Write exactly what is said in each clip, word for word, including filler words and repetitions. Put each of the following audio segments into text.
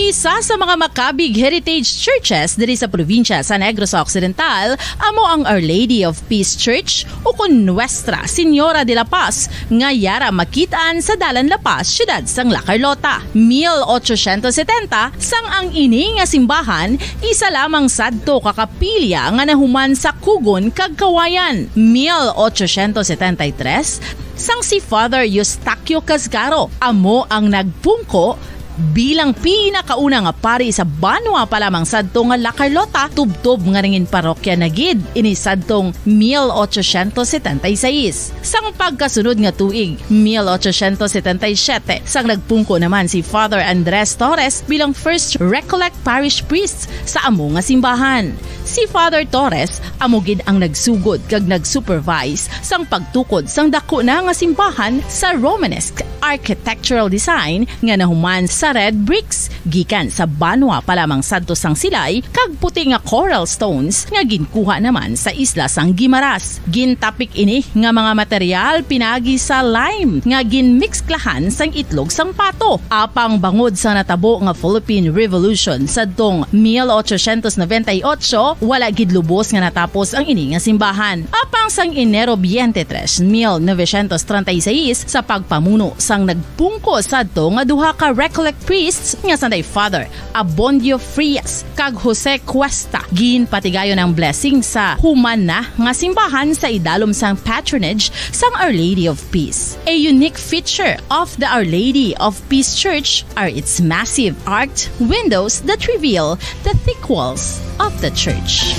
Isa sa mga Macabig Heritage Churches diri sa probinsya sa Negros Occidental amo ang Our Lady of Peace Church, ukon Nuestra Señora de la Paz, nga yara makit-an sa Dalan La Paz, siyudad sang La Carlota. Mil ochocientos setenta, sang ang ini nga simbahan isa lamang sadto ka kapilya nga nahuman sa kugon kag kawayan. Mil ochocientos setenta y tres, sang si Father Eustaquio Casgaro amo ang nagpungko bilang pinakauna nga pari sa banwa pa lamang sadto nga La Carlota, tubtob nga nangin parokya na gid ini sadtong mil ochocientos setenta y seis. Sang pagkasunod nga tuig, mil ochocientos setenta y siete, sang nagpungko naman si Father Andres Torres bilang first Recollect Parish Priest sa amo nga simbahan. Si Father Torres amo gid ang nagsugod kag nag-supervise sang pagtukod sang daku na nga simbahan sa Romanesque architectural design nga nahuman sa red bricks gikan sa banwa pa lamang sadto sang Silay kag puti nga coral stones nga ginkuha naman sa isla sang Guimaras. Gintapik ini nga mga material pinagi sa lime nga ginmiksklahan sang itlog sang pato. Apang bangod sa natabo nga Philippine Revolution sadtong mil ochocientos noventa y ocho, wala gid lubos nga natapos ang ini nga simbahan. Apang sang Enero twenty-three, mil novecientos treinta y seis, sa pagpamuno sang nagpungko sadto nga duha ka Recollect priests nga sanday Father Abondio Frias kag Jose Cuesta, ginpatigayon ang blessing sa human na nga simbahan sa idalom sang patronage sang Our Lady of Peace. A unique feature of the Our Lady of Peace Church are its massive arched windows that reveal the thick walls of the church.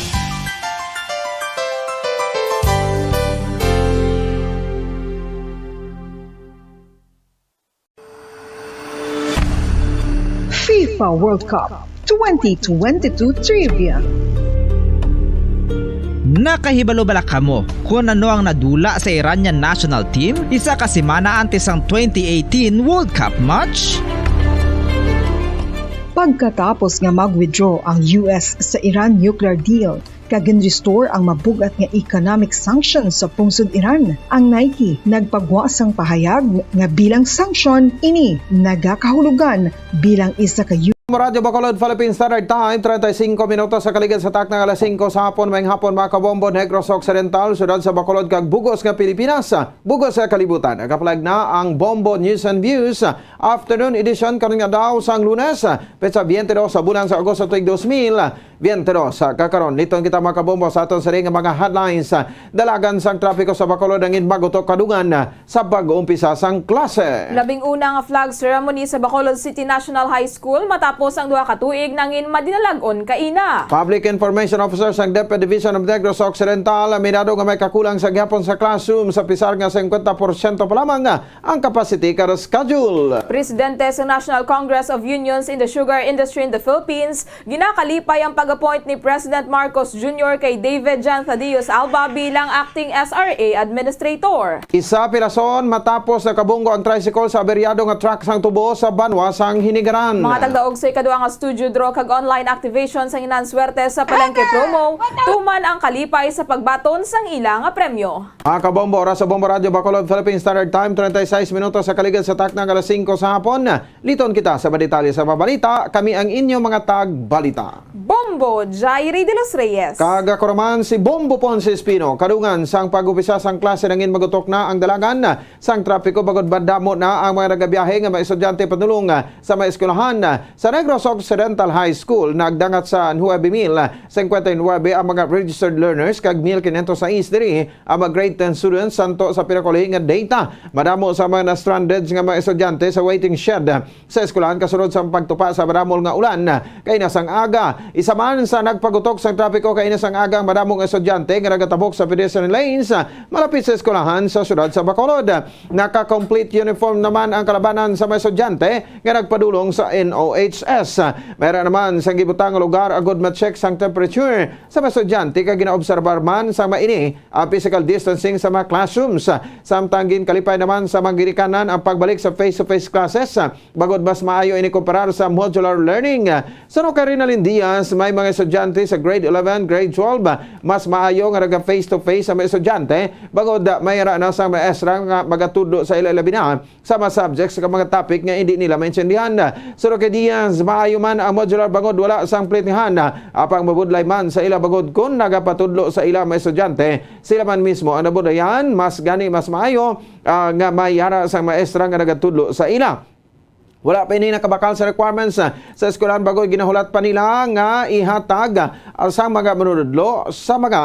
FIFA World Cup twenty twenty-two Trivia. Nakahibalo bala kamo kon ano ang nadula sa Iranian national team isa ka semana antes sang twenty eighteen World Cup match? Pagkatapos nga mag-withdraw ang U S sa Iran nuclear deal, kag gin-restore ang mabug-at nga economic sanctions sa pungsod Iran. Ang Nike nagpagwa sang pahayag nga bilang sanction ini nagakahulugan bilang isa ka Radyo Bacolod, Philippine Standard Time, treinta y cinco minutos sa kaligid sa takna nga alas singko sa hapon. Maayong hapon, mga kabombo, Negros Occidental, siyudad sa Bacolod, kag bugos nga Pilipinas, bugos nga kalibutan. Nakapalag na ang Bombo News and Views Afternoon Edition karon nga daw sang Lunes, petsa twenty-two sa bulan sa Agosto, tuig dos mil. Biyente dos, sa kakaron, liton kita, mga kabombo, sa aton sini nga mga headlines. Dalagan sang trapiko sa Bacolod ang ginmagutok kadungan sa pag-umpisa sang klase. Labing una nga flag ceremony sa Bacolod City National High School matapos ang duha ka tuig nangin madinalag-on kaina. Public Information Officer sang DepEd Division of Negros Occidental, aminado nga may kakulang sa gihapon sa classroom sa pisar nga singkwenta porsyento pa lamang ang capacity kada schedule. Presidente sa National Congress of Unions in the Sugar Industry in the Philippines, ginakalipay ang pag-appoint ni President Marcos Junior kay David Jan Thaddeus Alba bilang acting S R A administrator. Isa pirason matapos nakabunggo ang tricycle sa aberyado nga truck sang tubo sa banwa sang Hinigaran. Mga tagdaog sa ikadua nga studio draw kag online activation sang Inanswerte sa Palengke Promo, tuman ang kalipay sa pagbaton sang ila nga premyo. Mga kabombo, oras sa Bombo Radyo Bacolod, Philippine Standard Time, treinta y seis minutos sa kaligid sa takna nga alas singko sa hapon. Liton kita sa madetalye sa mga balita. Kami ang inyo mga tagbalita. Bombo Jairi de los Reyes. Kag ako naman si Bombo Ponce Espino. Kadungan sang pag-umpisa sang klase nangin magutok na ang dalagan sang trapiko, bangod madamo na ang mga nagabiyahe nga mga estudyante padulong sa mga eskwelahan sa Negros Occidental High School. Nagdangat sa nuebe mil singkwenta y nuebe ang mga registered learners kag mil kinyentos sais diri ang mga grade ten students. Santo sa pinakauli nga data, madamo sa mga na-stranded nga mga estudyante sa waiting shed sa eskwelahan kasunod sa pagtupa sa madamol nga ulan kaina sang aga. Isa man sa nagpagutok sang trapiko kaina sang aga ang madamo nga estudyante nga nagatabok sa pedestrian lanes malapit sa eskwelahan sa siyudad sa Bacolod. Naka-complete uniform naman ang kalabanan sa mga estudyante nga nagpadulong sa N O H S. Mayra naman sang gibutang nga lugar agud ma-check sang temperature sa mga estudyante kag ginaobserbar man sang maini ang physical distancing sa mga classrooms. Samtang ginkalipay naman sa mga ginikanan ang pagbalik sa face-to-face classes, bangod mas maayo ini kumparar sa modular learning. Suno kay Rinalyn Diaz, may mga estudyante sa grade eleven, grade twelve, mas maayo nga naga face to face ang mga estudyante bangod, ah, may ara na sang maestra nga magatudlo sa ila, labi na sa mga subjects kag mga topic nga hindi nila maintindihan. Suno kay Diaz, maayo man ang modular bangod wala sang plitihan, apang mabudlay man sa ila bangod kon nagapatudlo sa ila mga estudyante, sila man mismo ang nabudlayan. Mas gani, mas maayo, ah, nga may ara sang maestra nga nagatudlo sa ila. Wala pa ini nakabakal sa requirements, ah, sa eskwelahan, bangod ginahulat pa nila nga ihatag, ah, sang mga manunudlo sa mga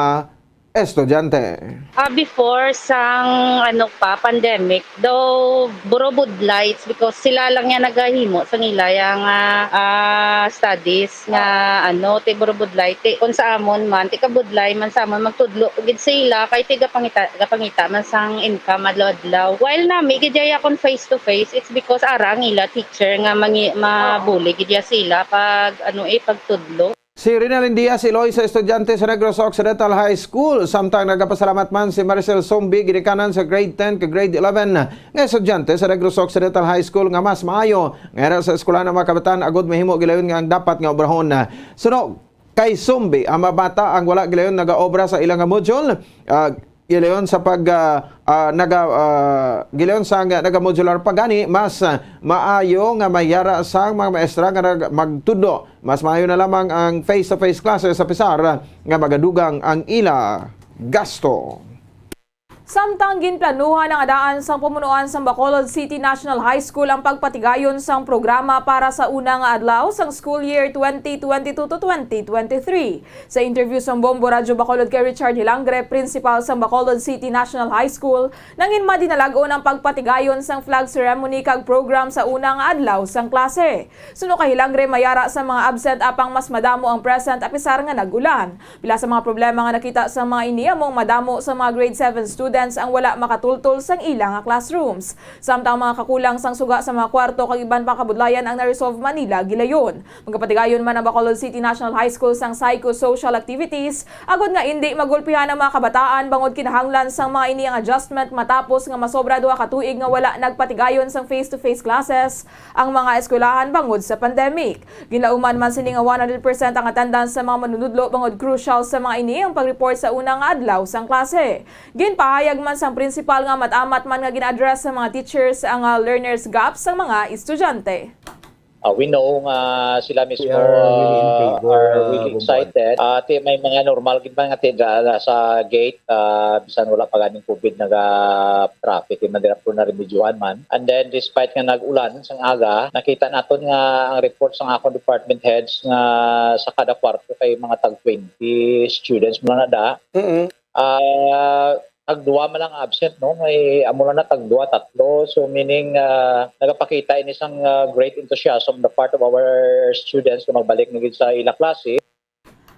estudyante. Ah, before sang, ano pa, pandemic, daw burobod lights because sila lang yan nagahimo sa nila yang, ah, ah, studies nga, ano, ti burobod light. Ti, kung sa amon man, ti kabudlay man sa amon, magtudlo gid sila kay ti gapangita, gapangita man sang income adlaw-adlaw. While nami gid ya kon face to face, it's because ara ang ila teacher nga mangi-, mabuli gid ya sila pag, ano, eh, pagtudlo. Si Rinalyn Diaz Iloy sa estudyante sa Negros Occidental High School, samtang nagapasalamat man si Maricel Sombi, ginikanan sa grade ten ka grade eleven nga estudyante sa Negros Occidental High School, nga mas maayo nga ara sa eskwelahan ang mga kabataan agud mahimo gilayon nga ang dapat nga obrahon. Suno kay Sombi, ang mga bata ang wala gilayon nagaobra sa ila nga module, ah, gilayon sa pag, ah, ah, naga, ah, gilayon sa nga naga-modular pa gani, mas, ah, maayo nga mayara sang mga maestra nga nag-, magtudlo. Mas maayo na lamang ang face-to-face classes sa pisar nga magadugang ang ila gasto. Samtang ginplanuhan ang adaan sang pamunuan sang Bacolod City National High School ang pagpatigayon sang programa para sa una nga adlaw sang school year twenty twenty-two to twenty twenty-three. Sa interview sang Bombo Radyo Bacolod kay Richard Hilangre, principal sang Bacolod City National High School, nangin madinalag-on ang pagpatigayon sang flag ceremony kag program sa una nga adlaw sang klase. Suno kay Hilangre, mayara sa mga absent apang mas madamo ang present apisar nga nag-ulan. Pila sa mga problema nga nakita sa mga ini amo ang madamo sa mga grade seven students ang wala makatultol sang ila nga classrooms. Samtang ang mga kakulang sang suga sa mga kwarto kag iban pa kabudlayan ang na-resolve man nila gilayon. Magapatigayon man ang Bacolod City National High School sang psychosocial activities, agod nga indi magulpihan ang mga kabataan bangod kinahanglan sang mga ini ang adjustment matapos nga masobra duha ka tuig nga wala nagpatigayon sang face-to-face classes ang mga eskwelahan bangod sa pandemic. Ginlauman man sini nga one hundred percent ang attendance sa mga manunudlo bangod crucial sa mga ini ang pag-report sa una nga adlaw sang klase. Ginpahayag man sang principal nga amat-amat man nga gina-address sa mga teachers ang, ah, learners gap sang mga estudyante. Ah, we know nga sila mismo, We are really in ah, favor, are ah, really Bumbon. Excited. Ah, ti may mga normal gid man nga ti-, ah, sa gate, ah, bisan wala pa ganing covid, naga-traffic, man dira po na remedyohan man. And then, despite nga nag-ulan sang aga, nakita naton nga ang report sang akong department heads nga sa kada kwarto kay mga tag twenty students mo na da. Mm-mm. Ah, tagduwa man lang absent, no? May amo lang na tagduwa, tatlo. So, meaning, ah, nagapakita ini sang, ah, great enthusiasm on the part of our students nga magbalik na gid sa ila klase.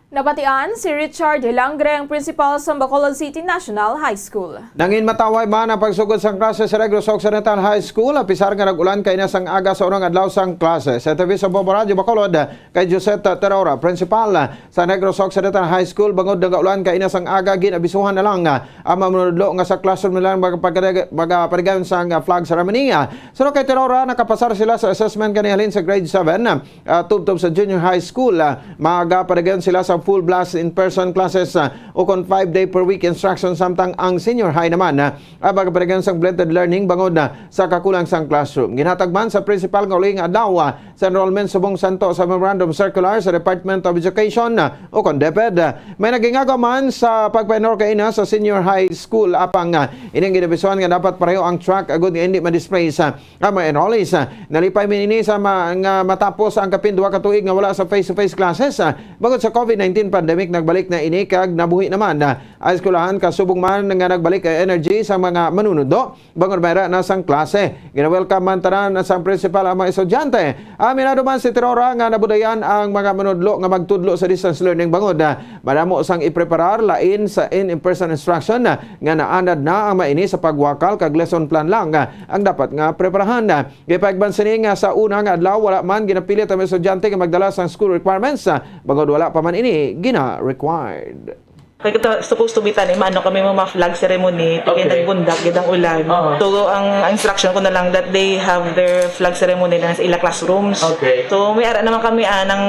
Nabatian si Richard Hilangre, ang principal sa Bacolod City National High School. Nangin matawhay man ang pagsugod sang klase sa Negros Occidental High School, apisar nga nag-ulan kay na sang aga sa unang adlaw sang klase. Sa T V sa Bombo Radyo Bacolod, kay Josette Terora, principal sa Negros Occidental High School, bangod nagaulan kay ina sang aga, gin-abisuhan na lang, ah, ang mga manunudlo nga sa classroom nila magpagkada-, magaparigan sang, ah, flag ceremony. Ah, suno kay Terora, nakapasar sila sa assessment kani halin sa grade seven, ah, tubtob sa junior high school. Ah, magaparigan sila sa full blast in-person classes, ah, ukon five day per week instruction, samtang ang senior high naman, ah, ah, magaparigan sang blended learning bangod, ah, sa kakulang sang classroom. Ginhatag man sa principal nga uli nga adlaw, ah, sa enrollment subong santo sa Memorandum Circular sa Department of Education, ah, ukon DepEd. May nagingagaw man sa pagpa-enroll kaina sa senior high school, apang, ah, ining ginabisuhan nga dapat pareho ang track agud nga hindi ma-displace, ah, ang mga enrollees. Ah, nalipay man ini sa ma-, nga matapos ang kapin duha ka tuig nga wala sa face-to-face classes, ah, bangod sa covid nineteen pandemic. Nagbalik na ini kag nabuhi naman, ah, ang eskwelahan, kasubong man nga nagbalik ang energy sa mga manunudlo bangod may ara na sang klase. Gina-welcome man tanan sang principal ang mga estudyante. Aminado man si Terora nga nabudayan ang mga manudlo nga magtudlo sa distance learning bangod, ah, madamo sang ipreparar lain sa in-, in-person instruction, ah, nga naanad na ang maini sa pagwakal kag lesson plan lang, ah, ang dapat nga preparahan. Gipahayag man sini nga sa una nga adlaw wala man ginapilit ang mga estudyante nga magdala sang school requirements, ah, bangod wala pa man ini gina-required. Kay kita, supposed to be tani, maano kami mo mga flag ceremony, kay Okay. naggundak gid ang ulan. Oo. So, ang instruction ko na lang that they have their flag ceremony na sa ila classrooms. Okay. So, may ara naman kami, ah, ng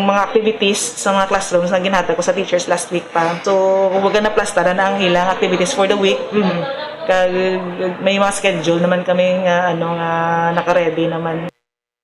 mga activities sa mga classrooms na ginhatag ko sa teachers last week pa. So, kumbaga, naplastaran na ang ilang activities for the week. Mm. Kag may mga schedule naman kami nga, ano, nga naka-ready naman.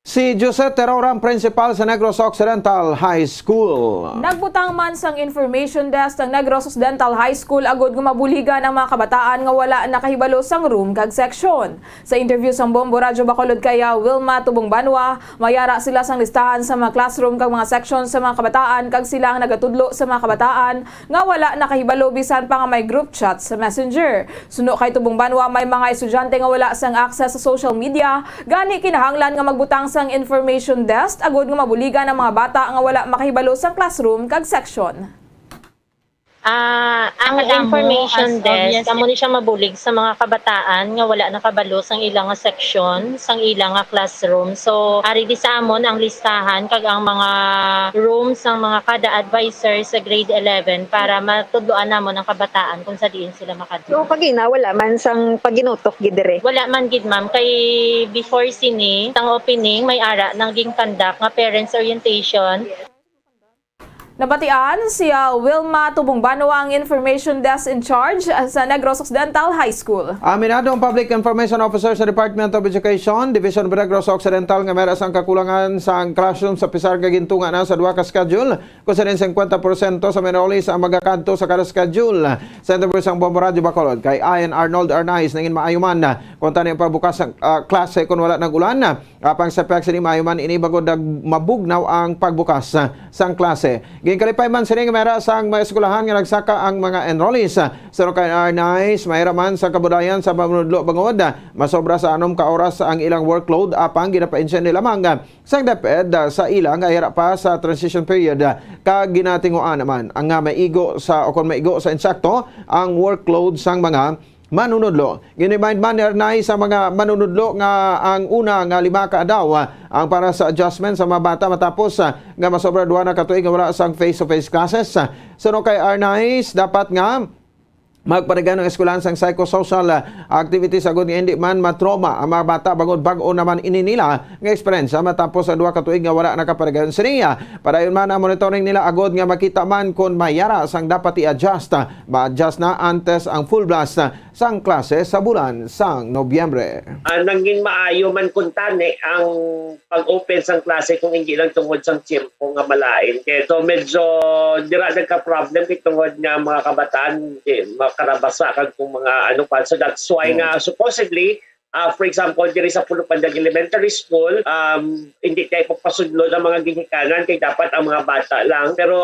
Si Josette Terora ang principal sa Negros Occidental High School. Nagbutang man sang information desk ang Negros Occidental High School agud nga mabuligan ang mga kabataan nga wala nakahibalo sang room kag section. Sa interview sang Bombo Radyo Bacolod kay, ah, Wilma Tubong Banwa, mayara sila sang listahan sa mga classroom kag mga section sa mga kabataan kag sila ang nagatudlo sa mga kabataan nga wala nakahibalo bisan pa nga may group chat sa Messenger. Suno kay Tubong Banwa, may mga estudyante nga wala sang access sa social media, gani kinahanglan nga magbutang sang information desk agud nga mabuligan ang mga bata nga wala makahibalo sang classroom kag section. Ah, ang Kadamo, information as desk, obvious, amo ni siya mabulig sa mga kabataan nga wala nakabalo sang ila nga section, sang ila nga classroom. So, ari di sa amon ang listahan kag ang mga rooms sang mga kada advisor sa grade eleven para matudloan namon ang kabataan kung sa diin sila makadto. So, kagina, wala man sang paginutok gid dire? Wala man gid, ma'am. Kay before sini, sang opening, may ara nang ginkandak nga parents orientation. Nabatian si, ah, Wilma Tubong Banwa, ang information desk in charge, ah, sa Negros Occidental High School. Aminado ang Public Information Officer sa Department of Education, Division of Negros Occidental, nga may ara sang kakulangan sang classroom sa pisar nga gintunga na sa duha ka schedule, kung sa diin singkwenta porsyento sa mga enrollees ang magakadto sa kada schedule. Sa interview sang Bombo Radyo Bacolod kay Ian Arnold Arnaiz, nangin maayo man kung tani ang pagbukas sa, ah, klase kung wala nag-ulan. Apang sa pihak sini, maayo man ini bangod nag-, mabugnaw ang pagbukas, ah, sang klase. Ginkalipay man sini nga may ara sang mga eskwelahan nga nagsaka ang mga enrollees. Suno kay Arnaiz, may ara man sa kabudayan sa manunudlo bangod, ah, masobra sa anom ka oras ang ilang workload, apang ginapainsyaan nila lamang, ah, sang DepEd, ah, sa ila nga yara pa sa transition period, ah, kag ginatinguan naman ang nga maigo sa, o kon maigo sa insakto ang workload sang mga manunudlo. Gin-remind man ni Arnaiz sa mga manunudlo nga ang una nga lima ka adlaw, ah, ang para sa adjustment sa mga bata matapos, ah, nga masobra duha na ka tuig nga wala sang face-to-face classes. Ah, suno kay Arnaiz, dapat nga magpadayon ang eskwelahan sang psychosocial, ah, activities agud nga hindi man matrauma ang mga bata bangod bag-o naman ini nila nga eksperyensya matapos ang duha ka tuig nga wala nakapadayon sini. Padayon man ang monitoring nila agud nga makita man kon may ara sang dapat i-adjust. Ma-adjust na antes ang full blast sang klase sa bulan sang Nobyembre. Ah, nangin maayo man kuntani ang pag-open sang klase kung hindi lang tungod sang tiyempo nga malain. Kaya so medyo dira nagka-problem kay tungod nga mga kabataan, di makarabasa kag kung mga ano pa. So that's why Hmm. nga supposedly, ah, for example, diri sa Pulupandang Elementary School, um, hindi tayo pagpasudlod ang mga ginikanan kay dapat ang mga bata lang. Pero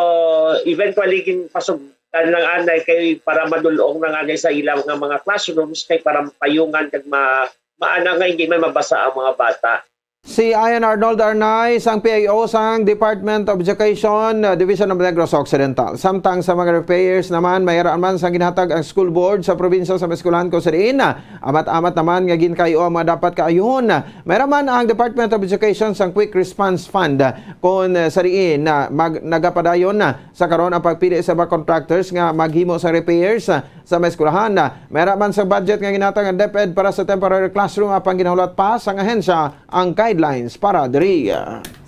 eventually, ginpasugtan lang anay kay para madulong lang anay sa ilang nga mga classrooms kay para payungan kag ma-, maana nga hindi man mabasa ang mga bata. Si Ian Arnold Arnaiz, ang P I O sang Department of Education, uh, Division of Negros Occidental. Samtang sa mga repairs naman, may ara man sang ginhatag ang school board sa probinsya sa mga eskwelahan kung sa diin, uh, amat-amat naman nga ginkayo ang mga dapat kaayuhon. May ara man ang Department of Education sang Quick Response Fund, uh, kung, uh, sa diin, uh, mag-, nagapadayon na sa karon ang pagpili sa mga contractors nga maghimo sa repairs, uh, sa mga eskwelahan. May ara man sa budget nga ginhatag ang DepEd para sa temporary classroom, apang ginahulat pa sang ahensya ang guidelines para diri.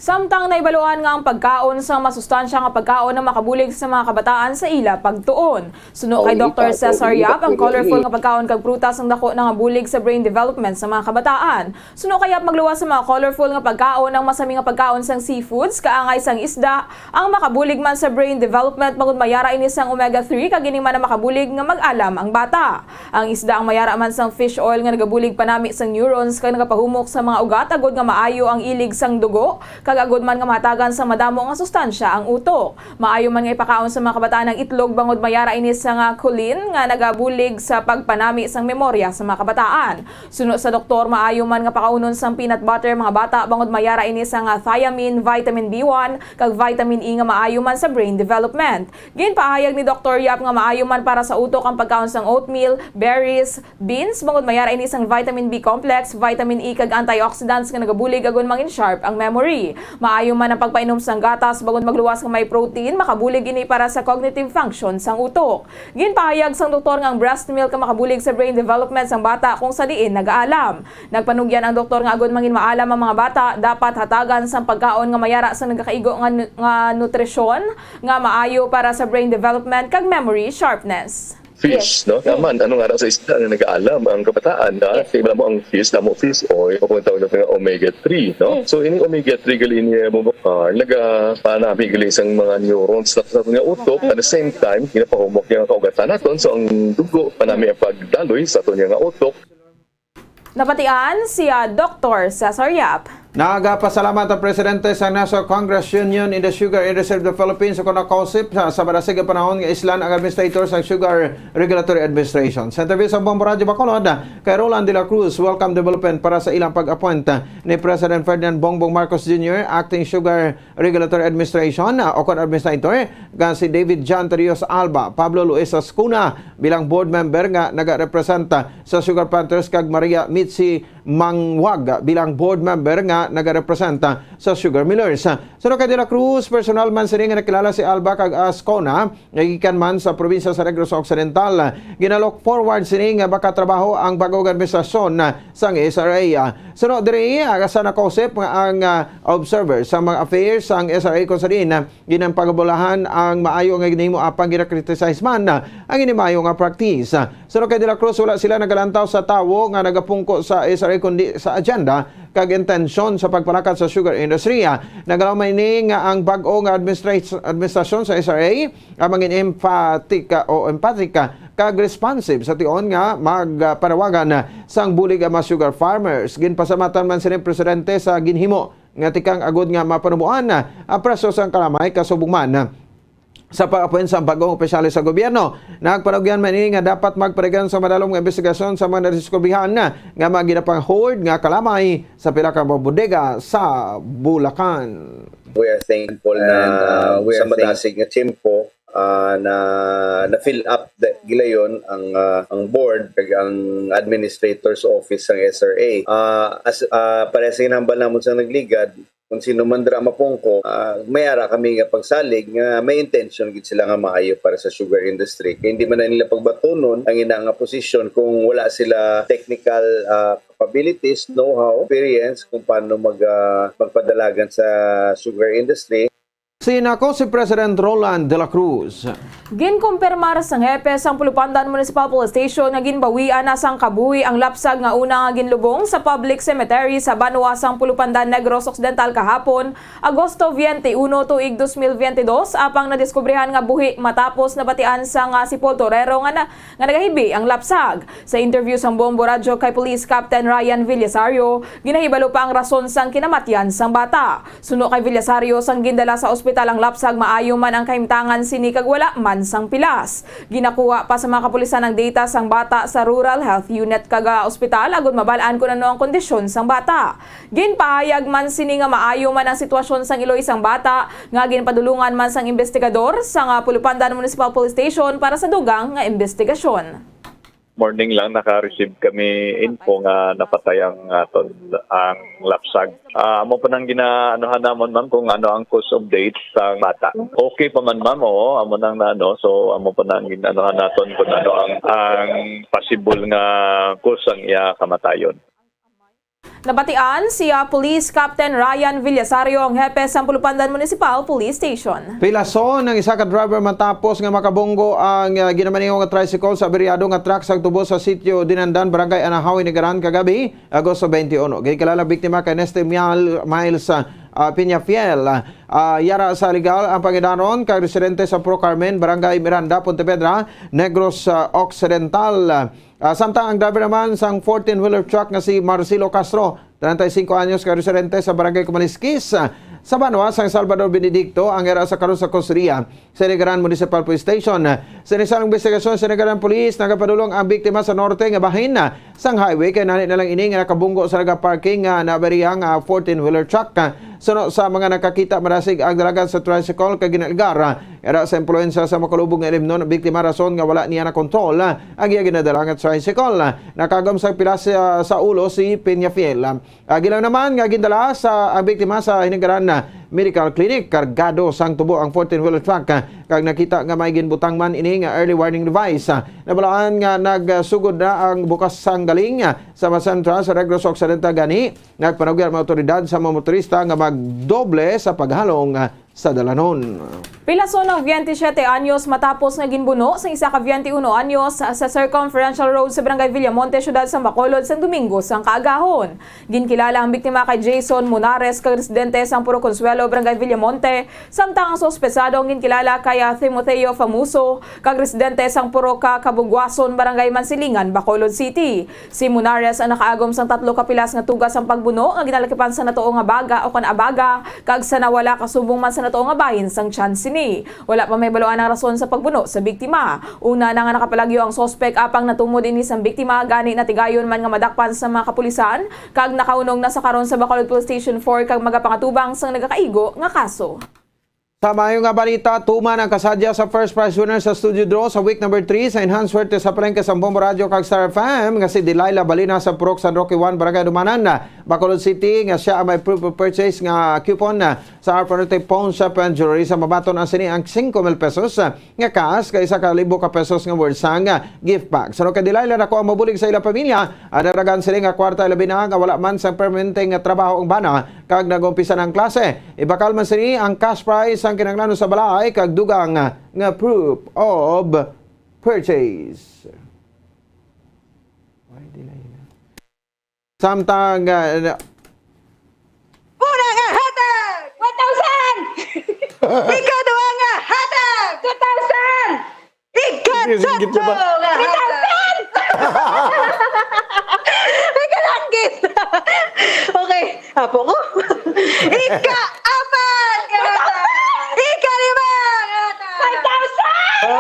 Samtang naibaluan nga ang pagkaon sa masustansya nga pagkaon ang makabulig sa mga kabataan sa ila pagtuon. Suno kay Doktor Cesar Yap, ang colorful nga pagkaon kag prutas ang dako na nga bulig sa brain development sa mga kabataan. Suno kay Yap, magluwas sa mga colorful nga pagkaon ang masami nga pagkaon sang seafoods, kaangay sang isda, ang makabulig man sa brain development, bangod mayara ini sang omega three, kag ini man ang makabulig nga mag-alam ang bata. Ang isda ang mayara man sang fish oil nga nagabulig panami sang neurons kag nagapahumok sa mga ugat, agud nga maayo ang ilig sang dugo, kag agud man nga mahatagan sang madamo nga sustansya ang utok. Maayo man nga ipakaon sa mga kabataan ang itlog, bangod mayara ini sang choline nga nagabulig sa pagpanami sang memorya sa mga kabataan. Suno sa doktor, maayo man nga pakaunon sang peanut butter mga bata, bangod mayara ini sang thiamine, vitamin B one, kag vitamin E nga maayo man sa brain development. Ginpahayag ni Doktor Yap nga maayo man para sa utok ang pagkaon sang oatmeal, berries, beans, bangod mayara ini sang vitamin B complex, vitamin E, kag antioxidants nga nagabulig agud mangin-sharp ang memory. Maayo man ang pagpainom sang gatas bangod magluwas nga may protein, makabulig ini para sa cognitive function sang utok. Ginpahayag sang doktor nga ang breast milk ang makabulig sa brain development sang bata kung sa diin nagaalam. Nagpanugyan ang doktor nga agud mangin maalam ang mga bata, dapat hatagan sang pagkaon nga mayara sa nagakaigo nga nu-, nga nutrisyon nga maayo para sa brain development kag memory sharpness. Fish, no? Tama, ano nga ra sa isda nga nagaalam ang kabataan, ha? Yes. Kay wala mo ang fish, damo fish oil, o kung tawag natin nga omega three, no? Mm. So, ini omega three gali niya mo, ah, nagapanami gali sang mga neurons na sa nga utok. At the same time, ginapahumok niya ang kaugatan naton. So, ang dugo, panami ang pagdaloy sa aton nga utok. Nabatian si, ah, Doktor Cesar Yap. Nagapasalamat ang presidente sa National Congress Union in the Sugar Industry of the Philippines, o kon COSIP, sa, sa madasig nga panahon nga islan ang administrator sa Sugar Regulatory Administration. Sa interview sa Bombo Radyo Bacolod, kay Roland de la Cruz, welcome development para sa ilang pag-appoint ni President Ferdinand Bongbong Marcos Junior, Acting Sugar Regulatory Administration, ah, o kon administrator, nga si David John Torrijos Alba, Pablo Luis Ascuna bilang board member nga nagarepresenta sa Sugar Planters, kag Maria Mitzi Mangwag bilang board member nga nagarepresenta sa Sugar Millers. Suno kay De La Cruz, personal man sini nga nakilala si Alba kag Ascuna, nga gikan man sa probinsya sa Negros Occidental. Ginalook forward sini nga makatrabaho ang bag-o nga administrasyon sang S R A. Suno diri, ah, sa nakosip nga ang, ah, observer sa mga affairs sang S R A, kung sa diin, ah, ginapangabulahan ang maayo nga ginahimo, apang ginakriticize man, ah, ang ini maayo nga practice. Suno kay De La Cruz, wala sila nagalantaw sa tawo nga nagapungko sa S R A, kundi sa agenda kag intensyon sa pagpalakat sa sugar industry. Nagalaw man ini nga ang bag-o nga administra-, administrasyon sa S R A ang mangin emphatic, ah, o empathic, ah, kag responsive sa tion nga magpanawagan sang bulig ang mga sugar farmers. Ginpasalamatan man sini ang presidente sa ginhimo nga tikang agud nga mapanuboan ang presyo sang kalamay, kasubong man sa pag-appoint sa bag-ong opisyales sa gobyerno. Nagpanugyan man ini nga dapat magpadayon sa madalom nga investigasyon sa mga nadiskubrihan nga mga ginapang-hoard nga kalamay sa pila ka mga bodega sa Bulacan. We are thankful na, and, uh, we sa are thank- madasig nga tiyempo, ah, na, na-fill up the, gilayon ang, ah, ang board kag ang administrator's office sang S R A. Ah, as, ah, pareha sa ginhambal namon sa nagligad, kung sino man dira mapungko, ah, may ara kami nga pagsalig nga may intention gid sila nga maayo para sa sugar industry. Kay hindi man na nila pagbatunon ang ina nga posisyon kung wala sila technical, ah, capabilities, know-how, experience kung paano mag, ah, magpadalagan sa sugar industry. Sinako si President Roland de la Cruz. Ginkumpirmar sang hepe sang Pulupandan Municipal Police Station nga ginbawian na sang kabuhi ang lapsag nga una nga ginlubong sa public cemetery sa banwa sang Pulupandan, Negros Occidental kahapon, Agosto twenty-one, tuig dos mil veinte dos, apang nadiskubrihan nga buhi matapos nabatian sang, ah, sepulturero nga na-, nga nagahibi ang lapsag. Sa interview sang Bombo Radyo kay Police Captain Ryan Villasario, ginahibalo pa ang rason sang kinamatyan sang bata. Suno kay Villasario, sang gindala sa ospital ang lapsag, maayo man ang kahimtangan sini kag wala man sang pilas. Ginakuha pa sa mga kapulisan ang data sang bata sa Rural Health Unit kag, ah, ospital agud mabal-an kon ano ang kondisyon sang bata. Ginpahayag man sini nga maayo man ang sitwasyon sang iloy sang bata, nga ginpadulungan man sang investigador sang, ah, Pulupandan Municipal Police Station para sa dugang nga investigasyon. Morning lang, naka-receive kami info nga napatay ang aton, ang lapsag. Ah, amo pa nang ginaanuhan namon, ma'am, kung ano ang cause of death sa bata. Okay pa man, ma'am, oo, amo nang naano, so amo pa nang ginaanuhan naton kung ano ang, ang possible nga cause sang iya kamatayon. Nabatian si, ah, Police Captain Ryan Villasario, ang hepe sang Pulupandan Municipal Police Station. Pilason ang isa ka driver matapos nga makabunggo ang, ah, ginamaneho nga tricycle sa aberyado nga truck sa tubo sa Sitio Dinandan, Barangay Anahaw, Inigaran, kagabi, Agosto twenty-one. Ginkilala biktima kay Nestor Mial-, Miles, ah, ah, Peñafiel. Ah, yara sa legal ang pangidaron kag residente sa Pro Carmen, Barangay Miranda, Pontevedra, Negros, ah, Occidental. Ah, samtang ang driver naman sang fourteen-wheeler truck nga si Marcelo Castro, treinta y cinco anyos, ka residente sa Barangay Kumaliskis, ah, sa banwa sang Salvador Benedicto, ang era sa karon sa Costeria sa Inigaran Municipal Police Station. Sa inisalong investigasyon sa Inigaran Police, nagapadulong ang biktima sa norte nga bahin, ah, sang highway, kay nani na lang ini nga nakabunggo sa nagaparking nga nabariya nga fourteen-wheeler truck, ah, Suno sa mga nakakita, marasig ang dalagan sa tricycle kag ginalgar, ah, era sa impluwensya sa makalubog nga ilimnon ang biktima, rason nga wala niya nakontrol, ah, ang iya ginadala nga tricycle. Nakagom sa pilas sa, sa ulo si Peñafiel. Ah, gilaw naman nga gindala sa ang biktima sa Hiningaran Medical Clinic. Kargado sang tubo ang fourteen-wheeler truck, ah, kag nakita nga may ginbutang man ini nga early warning device. Ah, nabalaan nga nagsugod na ang bukas sang galing, ah, sa Masentral sa Negros Occidental gani. Nagpanugyan ang mga awtoridad sa mga motorista nga magdoble sa paghalong, ah, sa dalanon. Pilason ang twenty-siyete anyos matapos nga ginbuno sa isa ka twenty-uno anyos sa Circumferential Road sa Barangay Villamonte, Siyudad sang Bacolod, sang Domingo sang kaagahon. Ginkilala ang biktima kay Jason Munares, kag residente sang Purok Consuelo, Barangay Villamonte, samtang ang suspesado ang ginkilala kay, ah, Timoteo Famoso, kag residente sang Purok Ka-, Kabugwason, Barangay Mansilingan, Bacolod City. Si Munares ang nakaagom sang tatlo ka pilas nga tuga sang pagbuno nga ginalakipan sa natuo nga baga o kan abaga, kag sa nawala ka subong man sa natuo nga bahin sang tiyan sini. Wala pa mahibaluan ang rason sa pagbuno sa biktima. Una na nga nakapalagyo ang suspek apang natumod ini sang biktima, gani natigayon man nga madakpan sa mga kapulisan, kag nakaunong na sa karon sa Bacolod Police Station four kag magapangatubang sang nagakaigo nga kaso. Sa maayo nga balita, tuman ang kasadya sa first prize winner sa Studio Draw sa week number three sa Enhanced Swerte sa Palengke sang Bombo Radyo kag Star F M, nga si Delilah Balina sa Purok San Roque one, Barangay Dumanan, Bacolod City, nga sia ang may proof of purchase nga coupon, ah, sa Arpanute Pawn Shop and Jewelry. Sa mabaton ang sini ang singko mil pesos, ah, nga cash kag isa ka libo ka pesos nga worth sang, ah, gift bag. Sa kay Delilah, nakuha ang mabulig sa ila pamilya. Ang daghan sini nga kwarta, labi na nga wala man sang permanente nga trabaho ang bana kag nag-umpisa na ang klase. Ibakal man sini ang cash prize sang kinahanglanon sa balay kag dugang nga proof of purchase. Why did I Samtang, ah, na- Una nga hatag, one thousand! Ikaduha nga hatag, two thousand! Sige, sige, Ikatlo sige ba? Nga hatag, three thousand! May kalanggit! Okay, apo ko. Ika-apat nga hatag! Ikalima nga hatag! Five thousand!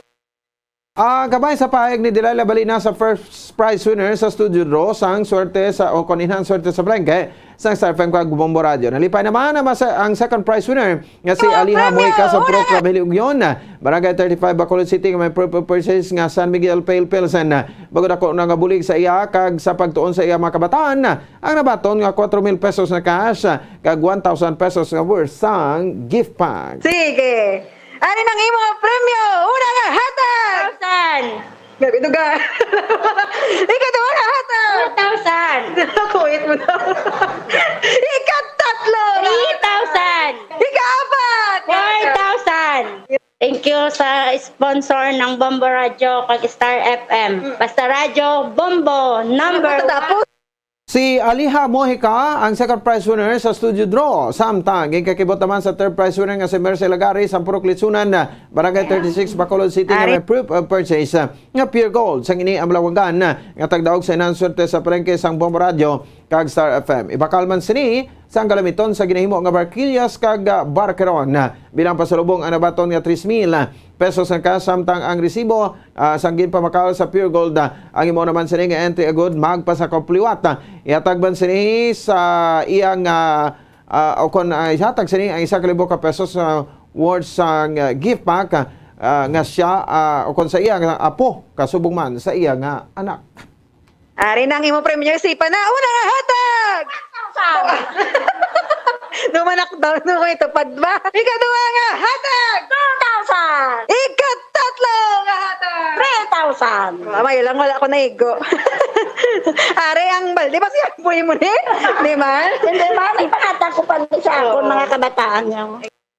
Ah, kabay sa pahayag ni Delilah Balina sa first prize winner sa Studio Draw sang swerte sa, o kon Enhanced Swerte sa Palengke sang Star F M kag Bombo Radyo. Nalipay naman ang, masa-, ang second prize winner nga si Oh, Aliha premyo! Mojica sa Purok Una! Ramili Ugyon, Barangay thirty-five, Bacolod City, nga may proof of purchase nga San Miguel Pale Pilsen. Bag-o dako na nga bulig sa iya kag sa pagtuon sa iya mga kabataan, ang nabaton nga kwatro mil pesos na cash kag one thousand pesos nga worth sang gift pack. Sige. Ari nang imo nga premyo. Una nga hatag. Thousand. Grabe, duga. Ikaduha nga hatag. Two thousand. Kuwit mo na. Ikatatlo nga Three thousand. Ikaapat. Four thousand. Thank you sa sponsor ng Bombo Radyo kag Star F M. Basta Radyo, Bombo, number Tapos, one. Si Aliha Mojica ang second prize winner sa Studio Draw. Samtang, ginkakibot naman sa third prize winner nga si Mercy Lagari sa Purok Litsunan, Barangay thirty-six, Bacolod City, nga Ari. May proof of purchase, ah, nga pure gold. Sang ini ang malawagan, ah, nga tagdaog sa Enhanced Swerte sa Palengke sang Bombo Radyo kag Star F M. Ibakal man sini sang kalamiton sa ginahimo nga barkilyas kag, ah, barkeron. Bilang pasalubong ang nabaton nga tres mil pesos nga cash, samtang ang resibo, ah, sang ginpamakal sa Pure Gold, ah, ang imo naman sini nga entry agud magpasakop liwat. Ah, ihatag man sini sa iyang, ah, ah, o kon, ah, ihatag sini ang isa ka libo ka pesos, ah, worth sang, ah, gift pack, ah, ah, nga siya, ah, o kon sa iya nga apo, kasubong man sa iya nga anak. Ari na ang imo premyo, sipa na. Una nga hatag! Dumanak daw, no, may tupad ba? Ikaduha nga hatag! Two thousand! Ikatatlo nga hatag! Three thousand! Amay lang, wala ko naigo. Ari ang balde, basi apoy mo ni? Di man? Hindi man, ipakatag ko pa sa akon Oo. mga kabataan niya.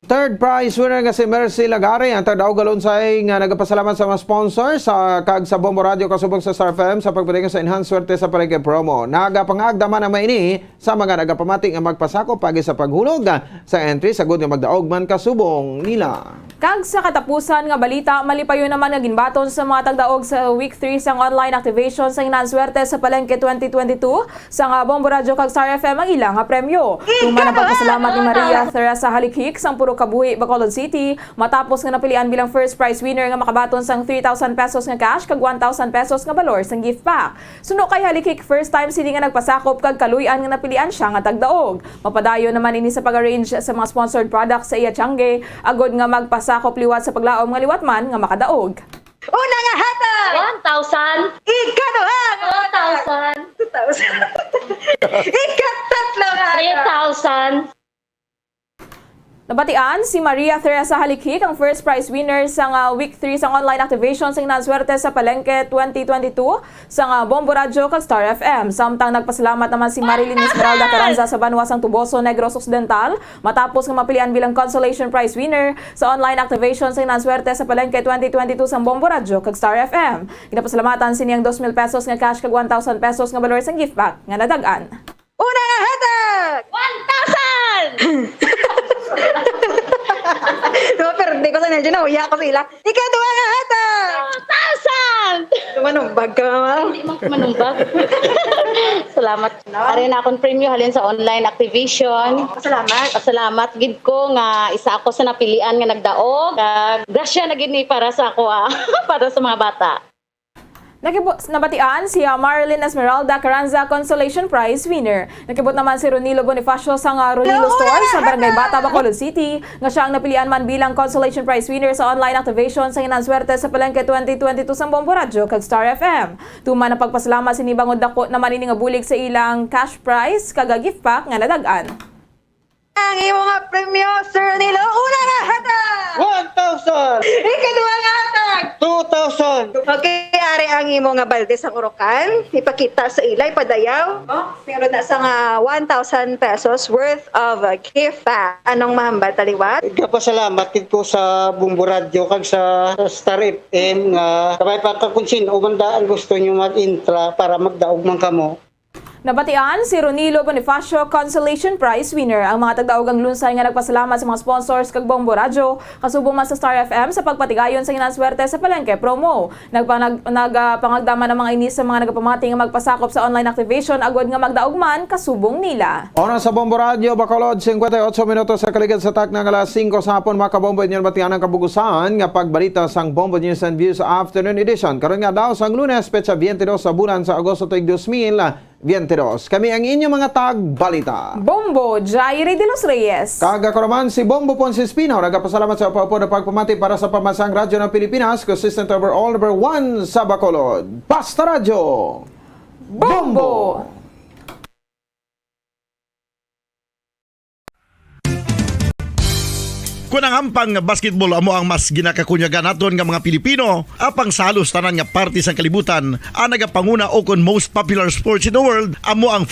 Third prize winner nga si Mercy Lagari, ang tagdaog galunsay nga nagapasalamat sa mga sponsor sa kag sa Bombo Radio kasubong sa Star F M sa pagpatingin sa Enhanced Swerte sa Palengke promo. Nagapangagda man ang maini sa mga nagapamati nga magpasakop pagi sa paghulog, ah, sa entry sagod nga magdaog man kasubong nila. Kag sa katapusan nga balita, malipayon naman nga ginbaton sa mga tagdaog sa Week three sang online activation sa Enhanced Swerte sa Palengke twenty twenty-two, sang Bombo Radio kag Star F M ang ila nga premyo. Tuman ang pagpasalamat ni Maria Teresa Halikhik sang Purok Kabuhi, Bacolod City, matapos nga napilian bilang first prize winner nga makabaton sang three thousand pesos nga cash kag one thousand pesos nga balor sang gift pack. Suno kay Halikhik, first time sini nga nagpasakop kag kaluy-an nga napilian siya nga tagdaog. Mapadayon naman ini sa pag-arrange sa mga sponsored products sa iya tiyangge, agod nga magpasakop liwat sa paglaom nga liwat man nga makadaog. Una nga hatag! One thousand. Ikaduha nga hatag! Two thousand. Two thousand. Ikatatlo nga hatag! Three thousand. Nabatian si Maria Teresa Halikhik, ang first prize winner sang, ah, week three sang online activation sang Inanswerte sa Palenque twenty twenty-two sang, ah, Bombo Radyo kag Star F M. Samtang nagpasalamat naman si Marilyn Esmeralda Carranza sa banwa sang Toboso, Negros Occidental, matapos nga mapilian bilang consolation prize winner sa online activation sang Inanswerte sa Palenque twenty twenty-two sang Bombo Radyo kag Star F M. Ginapasalamatan sini ang dos mil pesos nga cash kag one thousand pesos nga balor sang gift pack nga nadag-an. Una nga hatag! One thousand! No, pero di ko sa nandiyan, nauya ko sila. Ikaduha nga hatag! Two thousand! Manumbag ka, mama. Hindi man ko manumbag. Salamat. Ari na akong premyo halin sa online activation. Salamat. Salamat gid ko nga isa ako sa napilian nga nagdaog. Kag grasya na gid ni para sa ako, ah. Para sa mga bata. Nakibu-, nabatian si, ah, Marilyn Esmeralda Carranza, consolation prize winner. Nakibot naman si Ronilo Bonifacio sang, ah, Ronilo Store sa Barangay Bata, Bacolod City, nga siya ang napilian man bilang consolation prize winner sa online activation sa Inanswerte sa Palenque twenty twenty-two sang Bombo Radyo kag Star F M. Tuman ang pagpasalamat sini bangod dako naman ini nga bulig sa ilang cash prize kag gift pack nga nadag-an. Ang imo nga premyo, Sir Nilo, una nga hatag! One thousand! Ikaduha nga hatag! Two thousand! Okay, ari ang imo nga balde sa Orocan. Ipakita sa ila, ipadayaw. Oh, meron na sa nga one thousand pesos worth of gift pack. Anong mahambal taliwat? Nagpasalamat gid ko sa Bombo Radyo kag sa Star F M nga kabay pa ka kung sino man da ang gusto nyo mag-intra para magdaog man kamo. Nabatian si Ronilo Bonifacio, consolation prize winner. Ang mga tagdaog ang lunsay nga nagpasalamat sa mga sponsors kag Bombo Radyo, kasubong man sa Star F M sa pagpatigayon sa Inanswerte sa Palenque promo. Nagpanag-, nag-, ah, pangagdaman ang mga ini sa mga nagapamati nga magpasakop sa online activation agod nga magdaog man kasubong nila. Oras sa Bombo Radyo, Bacolod, singkwenta y otso minutos sa kaligid sa takna nga alas singko sa hapon, mga kabombo, inyo nabatian ang kabugusan nga pagbalita sang Bombo News and Views Afternoon Edition. Karon nga daw sang Lunes, petsa twenty-two sa bulan sa Agosto tuig dos mil. Twenty-dos. Kami ang inyong mga tagbalita. Bombo Jairi de los Reyes. Kag ako naman si Bombo Ponce Espino, nagapasalamat sa upod-upod nga pagpamati para sa Pamansang Radyo ng Pilipinas, consistent overall number one sa Bacolod. Basta Radyo. Bombo! Kon ang ampang nga basketball amo ang mas ginakakunyagan naton nga mga Pilipino, apang sa halos tanan nga parte sang kalibutan, ang nagapanguna o kon most popular sports in the world amo ang